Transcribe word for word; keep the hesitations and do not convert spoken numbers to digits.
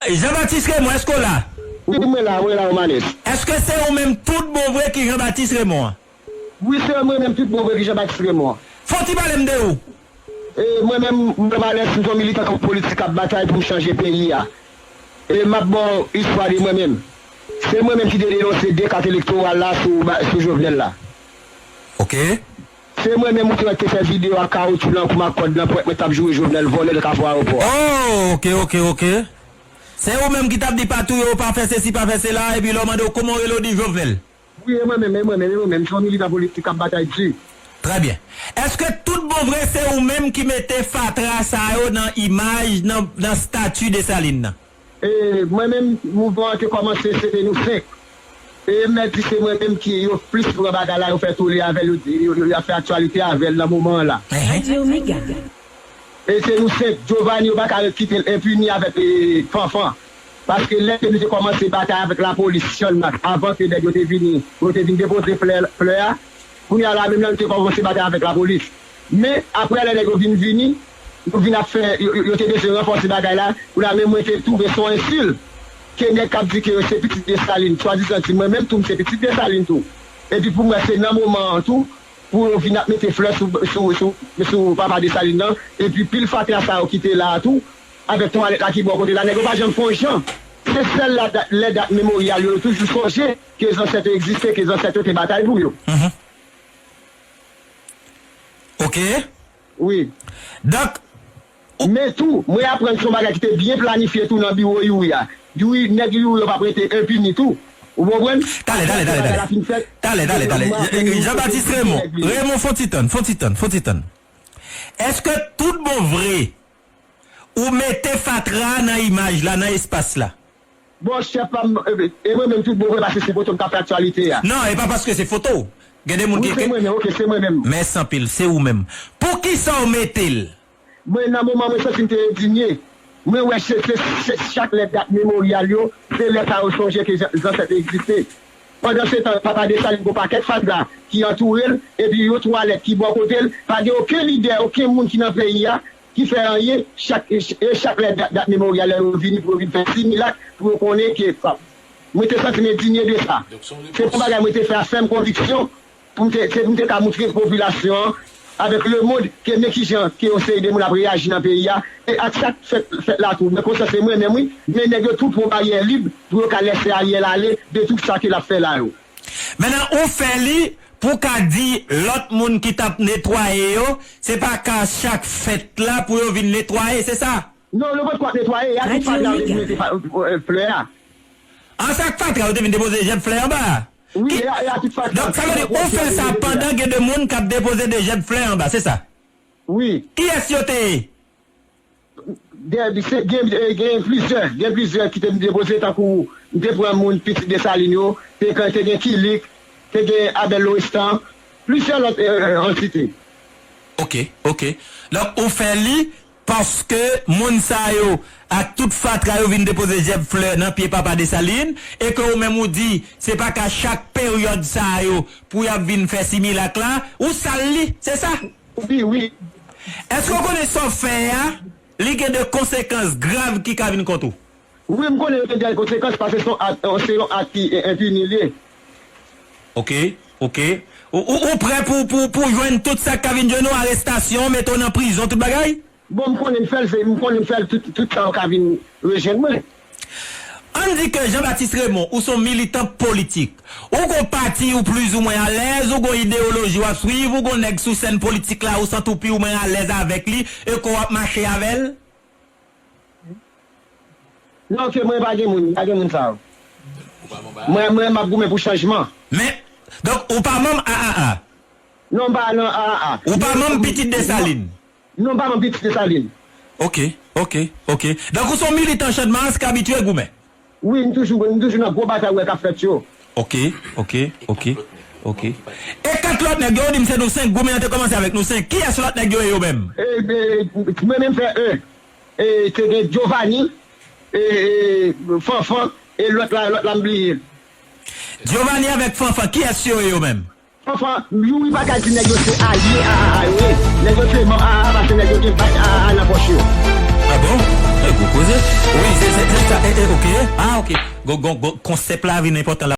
Jean Baptiste Raymond, èske w la? Wi, mwen la, mwen la, Romanes. Èske se ou menm tout bon vre ki Jean Baptiste Raymond an? Wi, se mwen menm tout bon vre ki Jean Baptiste Raymond an. Fò w ti pale m de ou. E, mwen menm, mwen Romanes, m se yon militan k ap politik k ap batay pou m chanje peyi a. E m ap ba w istwa de mwen menm. Se mwen menm ki te denonse de kat elektoral la sou, sou Jovenel la. Ok. Se mwen menm ou te wè k te fè videyo ak kawoutchou nan kou ak kòd nan pwent mwen t ap joure Jovenel vòlè nan kafou ayewopò a. Oh, ok, ok, ok. Se ou menm ki t ap di pa touye w, pa fè sesi, pa fè sela, epi lè w mande w kòman w rele w di Jovenel. Wi, e mwen menm, e mwen menm, e mwen menm. M se yon militan politik k ap batay di. Trè byen. Èske tout bon vre se ou menm ki mete fatra sa yo nan imaj, nan, nan stati Desalin nan? E, mwen menm, mouvman an te kòmanse, se te nou senk. E m mèt di se mwen menm ki yo plis pran bagay la, yo fè tole avè l, yo, yo, yo, y ap fè aktyalite avè l nan moman an la. Radyo Mega. E se nou senk. Giovanni, yo pa ka ret kite l enpini avèk, e, Fanfan. Paske lè ke nou te kòmanse batay avèk lapolis, Channmas, avan ke nèg yo te vini, pou yo te vin depoze flè, flè a, kounye a la menm la, nou te kòmanse batay avèk lapolis. Men, apre lè nèg yo vin vini, nou vin ap fè, yo, yo, yo te bezwen ranfòse bagay la, kounye a menm mwen te twouve se yon ensil ke nèg k ap di ke yo se pitit Desalin, swadizan di mwen menm tou, m se pitit Desalin tou. Epi pou mwen, se nan moman an tou, pou yo vin ap mete flè sou, sou, sou, sou papa Desalin nan, epi pil fatra sa yo ki te la a tou, avèk twalèt la ki bò kote la, nèg yo pa janm fè yon jan. Se sèl la dat, lè dat memoryal yo, yo toujou sonje ke zansèt yo egziste, ke zansèt yo te batay pou yo. Mhm. Ok. Wi. Donk, ou... Men tou, mwen aprann se yon bagay ki te byen planifye tou nan biwo Youri a. Youri, nèg Youri yo p ap rete enpini tou. Ou konprann? Talè, talè, talè, talè. Apre bagay la fin fèt, talè, talè, talè. Jean Baptiste Raymond. Raymond, fon ti tann, fon ti tann, fon ti tann. Èske tout bon vre, ou mete fatra nan imaj la, nan espas la? Bon, chèf pa m, e, e mwen menm tout bon vre paske se foto m k ap fè aktyalite a. Non, e pa paske se foto w. Gen de moun ki... Wi, se mwen menm, ok, se mwen menm. Mèsi anpil, se ou menm. Poukisa w mete l? Mwen, nan moman mwen santi m te endinye. Mwen wè se, se, se chak lè dat memoryal yo, se lè sa yo sonje ke zan-, zansèt yo egziste. Pandansetan, papa Desalin gon pakèt fatra ki antoure l, epi yon twalèt ki bò kote l, pa gen okenn lidè, okenn moun ki nan peyi a, ki fè anyen, chak, e chak lè dat, dat memoryal yo vini pou yo vin fè similak, pou yo konnen ke, mwen te santi m endinye de sa. Se yon bagay mwen te fè a fèm konviksyon, pou m te, se pou m te ka moutre popilasyon an, avèk lemonn, ke men kijan ke yon seri de moun ap reyaji nan peyi a, e ak sa k fèt, fèt la tou. Men konsa se mwen menm wi, men nèg yo tou pran baryè lib pou yo ka lèse Ariel ale de tout sa ke l ap fè la yo. Mentnan, ou fè li pou w ka di lòt moun ki t ap netwaye yo, se pa ka chak fèt la pou yo vin netwaye, se sa? Non, yo potko ap netwaye, e a tout fatra yo te vin mete fa-, e, flè a. An, se ak fatra yo te vin depoze jèb flè anba a? Wi, e a, e a tout fatra. Donk, sa vle di, ou fè sa pandan gen de moun k ap depoze de jèb flè anba, se sa? Wi. Kiyès yo te ye? Gen, se, gen, e, gen plizyè, gen plizyè ki te depoze, tankou m te pran moun pitit Desalin yo, te, te gen Kilik, te gen Abèl Lorestan, plizyè lòt, e, e, antite. Ok, ok. Donk, ou fè li paske moun sa yo ak tout fatra yo vin depoze jèb flè nan pye papa Desalin, e ke ou menm ou di, se pa ka chak peryòd sa yo pou y ap vin fè similak la, ou sal li, se sa? Wi, wi. Èske w konnen sa w fè a, li gen de konsekans grav ki ka vin kont ou? Wi, m konnen li gen de konsekans, paske se yon ak, se yon ak ki enpini li ye. Ok, ok. Ou, ou, ou prè pou, pou, pou jwenn tout sa k ka vin jwenn ou, arestasyon, mete w nan prizon, tout bagay? Bon, m konnen m fè l, se, m konnen m fè l, tout, tout sa yo ka vin rejwenn mwen. Ann di ke Jean Baptiste Raymond, ou se yon militan politik. Ou gon pati ou plizoumwen alèz, ou gon ideyoloji w ap swiv, ou gon nèg sou sèn politik la, ou santi w pi ou mwen alèz avèk li, e ke w ap mache avè l? Non, ke mwen pa gen moun, pa gen moun sa yo. Mwen, mwen, m ap goumen pou chanjman. Men, donk, ou pa manm A A A? Non, m pa nan A A A. Ou pa manm Pitit Desalin? Non, m pa manm Pitit Desalin. Ok, ok, ok. Donk, ou se yon militan Channmas k abitye goumen? Wi, m toujou, m toujou nan gwo batay ou wè k ap fèt yo. Ok, ok, ok, ok. E kat lòt nèg yo, ou di m se nou senk, goumen an te kòmanse avèk nou senk. Kiyès lòt nèg yo ye yo menm? E, e, mwen menm fè en. E, te gen Giovanni, e, e, Fanfan, e lòt la, lòt la m bliye. Giovanni avèk Fanfan, kiyès yo ye yo menm? Fanfan, Youri pa ka di nèg yo se alye A A A yo ye. Nèg yo se manm A A A paske nèg yo gen bag A A A nan pòch yo. Ah bon? E gwo koze. Wi, se, se, se sa. E, Ok, go, go, go, konsèp la vin enpòtan la.